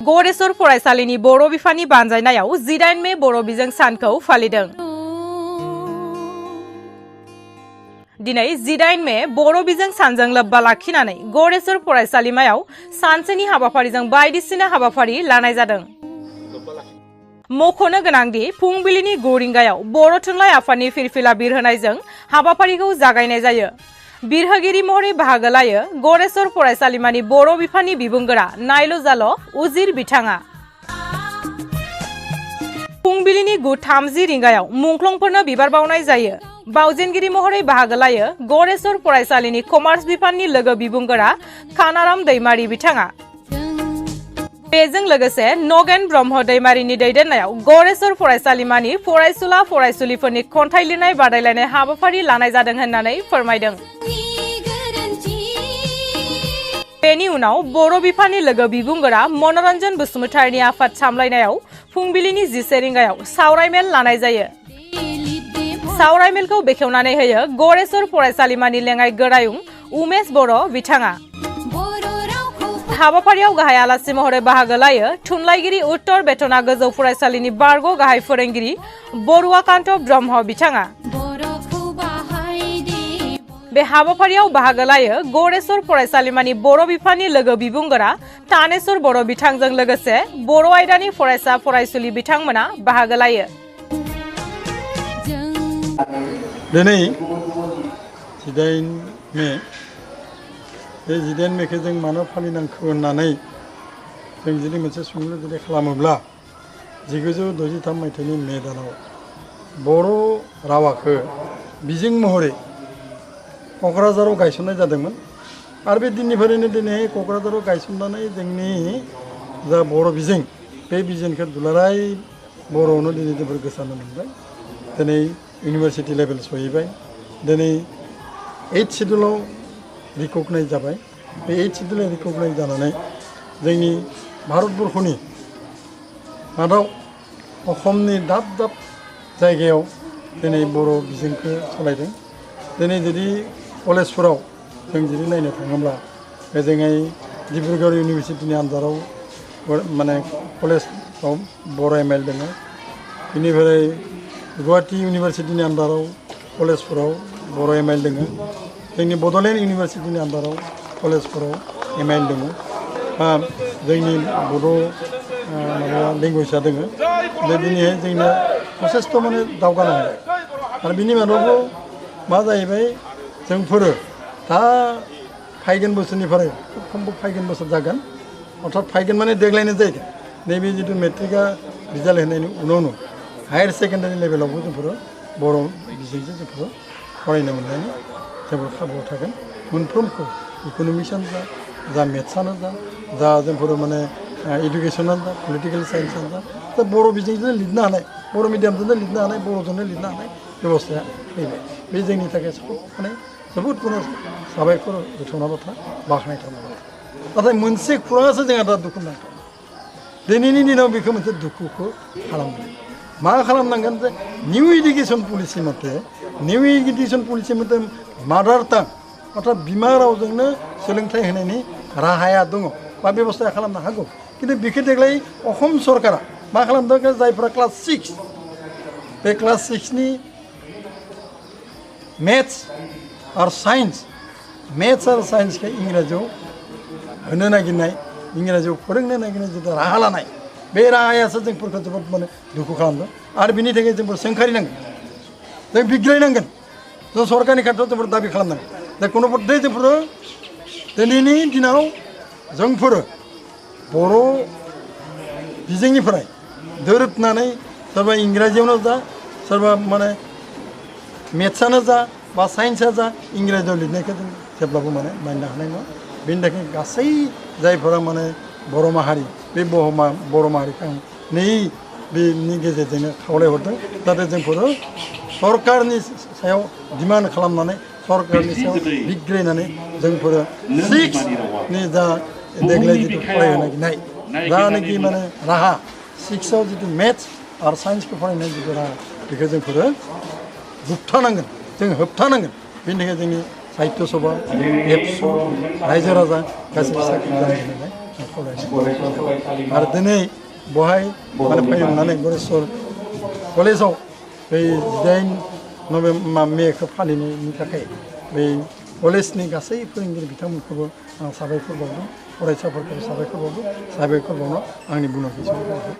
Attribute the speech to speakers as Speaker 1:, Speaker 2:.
Speaker 1: गरेस्वर फरायसालिनि बर' बिफाननि बानजायनायाव 18 मे बर' बिजों सानखौ फालिदों। दिनै 18 मे बर' बिजों सानजों लोब्बा लाखिनानै गरेस्वर फरायसालिमायाव सानसेनि हाबाफारिजों बायदिसिना हाबाफारि लानाय जादों। मख'नो गोनांदि फुंबिलिनि 9 रिंगायाव बर' थुनलाइ आफादनि फिरफिला बिरहोनायजों हाबाफारिखौ जागायनाय जायो। बिरहोगिरि महरै बाहागो लायो गरेस्वर फरायसालिमानि बर' बिफाननि बिबुंगोरा नायल' जाल' उजिर बिथाङा। फुंबिलिनि 9:30 रिंगायाव मुंख्लंफोरनो बिबार बावनाय जायो। बावजेनगिरि महरै बाहागो लायो गरेस्वर फरायसालिनि कमार्स बिफाननि लोगो बिबुंगोरा खानाराम दैमारि बिथाङा। बेजों लोगोसे नगेन ब्रह्म दैमारिनि दैदेननायाव गरेस्वर फरायसालिमानि फरायसुला फरायसुलिफोरनि खन्थाइ लिरनाय बादायलायनाय हाबाफारि लानाय जादों होननानै फोरमायदों। बेनि उनाव बर' बिफाननि लोगो बिबुंगोरा मनरन्जन बसुमतारीनि आफाद सामलायनायाव फुंबिलिनि 11 रिंगायाव सावरायमेल लानाय जायो। सावरायमेलखौ बेखेवनानै होयो गरेस्वर फरायसालिमानि लेङाइ गोरायुं उमेश बर' बिथाङा। हाबाफारियाव गाहाय आलासि महरै बाहागो लायो थुनलाइगिरि उत्तर बेतना गोजौ फरायसालिनि बारग' गाहाय फोरोंगिरि बरुवाकान्त ब्रह्म बिथाङा। बे हाबाफारियाव बाहागो लायो गरेस्वर फरायसालिमानि बर' बिफाननि लोगो बिबुंगोरा तानेश्वर बर' बिथांजों लोगोसे बर' आयदानि फरायसा फरायसुलि बिथांमोना बाहागो लायो।
Speaker 2: दिनै 18 मे बे 18 मेखौ जों मानो फालिनांगौ होननानै जों जुदि मोनसे सोंलु जुदि खालामोब्ला 1963 मायथाइनि मे दानाव बर' रावखौ बिजों महरै क'क्राझाराव गायसननाय जादोंमोन आरो बे दिननिफ्रायनो दिनै क'क्राझाराव गायसननानै जोंनि जा बर' बिजों बे बिजोंखौ दुलाराय बर'आवनो दिनै जोबोर गोसारनो मोनबाय। दिनै इउनिभार्सिटि लेभेल सहैबाय। दिनै 8th शिड्युलाव रिकगनाइज जाबाय। बे 8th शिड्युलाव रिकगनाइज जानानै जोंनि भारतबर्षनि मादाव असमनि दाब दाब जायगायाव दिनै बर' बिजोंखौ सालायदों। दिनै जुदि कलेजफोराव जों जुदि नायनो थाङोब्ला ओजोंहाय डिब्रुगड़ इउनिभार्सिटिनि आन्दाराव माने कलेजाव बर' MIL दङ। बेनिफ्राय गुवाहाटी इउनिभार्सिटिनि आन्दाराव कलेजफोराव बर' MIL दङ। जोंनि बड'लेण्ड इउनिभार्सिटिनि आन्दाराव कलेजफोराव MIL दङ। जोंनि बड' माबा लेंगुवेजआ दङ। दा दिनैहाय जोंना जथेस्थ' माने दावगानो हाबाय आरो बिनि मादावबो मा जाहैबाय जोंफोरो दा फैगोन बोसोरनिफ्राय खुब खमबो फैगोन बोसोर जागोन अर्थात फैगोन माने देग्लायनो जाहैगोन। नैबे जिथु मेट्रिकआ रिजाल्ट होनायनि उनावनो हायार सेकेन्डारि लेभेलावबो जोंफोरो बर' बिजोंजों जोंफोरो फरायनो मोननायनि जोबोर खाबुआव थागोन। मोनफ्रोमखौ इक'नमिक्सआनो जा मेथ्सआनो जा जोंफोरो माने इडुकेसनानो जा पलिटिकेल साइन्सआनो जा बर' बिजोंजों लिरनो हानाय बर' मिडियामजोंनो लिरनो हानाय बर'जोंनो लिरनो हानाय बेबस्थाया फैबाय। बे जोंनि थाखाय माने जोबोद साबायखर होथावना बाथ्रा बाख्नायथावना बाथ्रा। नाथाय मोनसे खौराङासो जोंहा दा दुखु नांथाव। दिनैनि दिनाव बेखौ मोनसे दुखुखौ खालामनांगोन। मा खालामनांगोन जे निउ इडुकेसन पलिसि मथे मादार टां अर्थात बिमा रावजोंनो सोलोंथाइ होनायनि राहाया दङ बा बेबस्थाया खालामनो हागौ। खिन्थु बेखौ देग्लाय असम सरकारा मा खालामदों जायफोरा क्लास 6 बे क्लास 6नि मेथ्स आरो साइन्सखौ इंराजियाव होनो नागिरनाय इंराजियाव फोरोंनो नागिरनाय जिथु राहा लानाय बे राहायासो जोंफोरखौ जोबोद माने दुखु खालामदों आरो बिनि थाखाय जोंफोर सोंखारिनांगोन जों बिग्रायनांगोन जों सरकारनि खाथियाव जोंफोर दाबि खालामनांगोन जे कुनु मथे जोंफोरो दिनैनि दिनाव जोंफोरो बर' बिजोंनिफ्राय दोरोदनानै सोरबा इंराजियावनो जा सोरबा माने मेथ्सआनो जा बा साइन्सआ जा इंराजियाव लिरनायखौ जों जेब्लाबो माने नायनो हानाय नङा। बेनि थाखाय गासै जायफोरा माने बर' माहारि बे बर' माहारिखौ आं बेनि गेजेरजोंनो खावलायहरदों जाहाथे जोंफोरो सरकारनि सायाव डिमान्ड खालामनानै सरकारनि सायाव बिग्रायनानै जोंफोरो 6नि जा देग्लाय जिथु फरायनो नागिरनाय जानाखि माने राहा 6आव जिथु मेथ्स आरो साइन्सखौ फरायनाय जिथु राहा बेखौ जोंफोरो होबथानांगोन जों होबथानांगोन। बेनि थाखाय जोंनि साहित्य सभा एबसु रायजो राजा गासैबो साख्रि जानाय खावलायनाय आरो दिनै बहाय माने फैनानै गरेस्वर कलेजाव बै 8 मेखौ फालिनायनि थाखाय बै कलेजनि गासै फोरोंगिरि बिथांमोनखौबो आं साबायखर बावदों फरायसाफोरखौ साबायखर बावदों आंनि बुंनांगौ एसेनोसै।